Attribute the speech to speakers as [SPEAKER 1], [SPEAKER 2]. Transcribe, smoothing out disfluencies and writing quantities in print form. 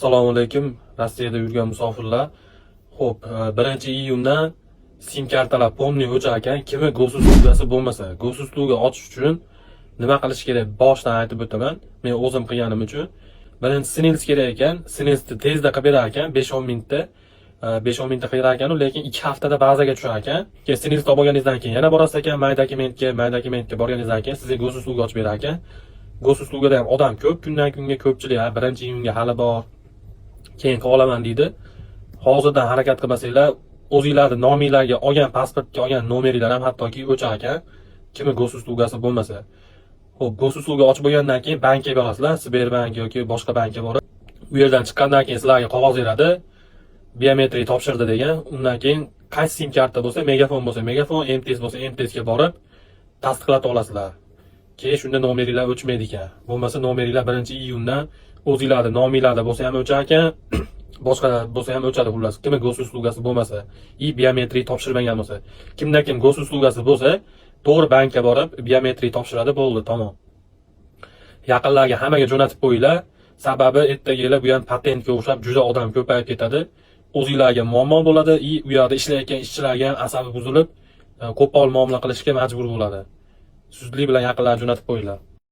[SPEAKER 1] Assalomu alaykum, Rossiyada yurgan musofirlar. Xo'p, 1-iyundan sim kartalar полный o'char ekan. Kimi госуслуга si bo'lmasa, госуслуга ochish uchun nima qilish kerak? Boshdan aytib o'taman. Men o'zim qilganim uchun. Birinchi СНИЛС kerak ekan. СНИЛС ni tezda qilib berar ekan, 5-10 minutda. 5-10 minutda qilib berar ekan, lekin 2 haftada bazaga tushar ekan. Keyin СНИЛС topib olganingizdan keyin yana borasiz ekan Мои документы ga, Мои документы ga borganingizdan keyin sizga госуслуга ochib berar ekan. Госуслуга da ham odam ko'p, kundan kunga ko'pchilik, ha, 1-iyunga hali bor, keyin qila olaman deydi. Hozirdan harakat qilmasanglar, o'zinglarni nominglarga olgan pasportga olgan nomeringlar ham hattoki o'char ekan, kimi госуслуга si bo'lmasa. Xo'p, госуслуга ochib bo'lgandan keyin bankka borasizlar, Sberbank yoki boshqa bankka borib, u yerdan chiqqandan keyin sizlarga qog'oz beradi, biometriya topshirdi degan. Undan keyin qaysi sim karta bo'lsa, Megafon bo'lsa Megafon, MTS bo'lsa MTS ga borib tasdiqlatib olasizlar. Keyin shunda nomeringlar o'chmaydi ekan. Bo'lmasa nomeringlar 1-iyundan o'zinglarni nominglarda bo'lsa ham o'char ekan, boshqa bo'lsa ham o'chadi xullas. Kimi госуслуга si bo'lmasa и biometriya topshirmagan bo'lsa. Kimda kim госуслуга si bo'lsa, to'g'ri bankka borib biometriya topshiradi, bo'ldi, tamom. Yaqinlarga hammaga jo'natib qo'yinglar. Sababi ertaga bu ham patentga o'xshab juda odam ko'payib ketadi. O'zinglarga muammo bo'ladi и u yoqda ishlayotgan ishchilarga ham asabi buzilib, qo'pol muomala qilishga majbur bo'ladi. Zudlik bilan yaqinlarga jo'natib qo'yinglar.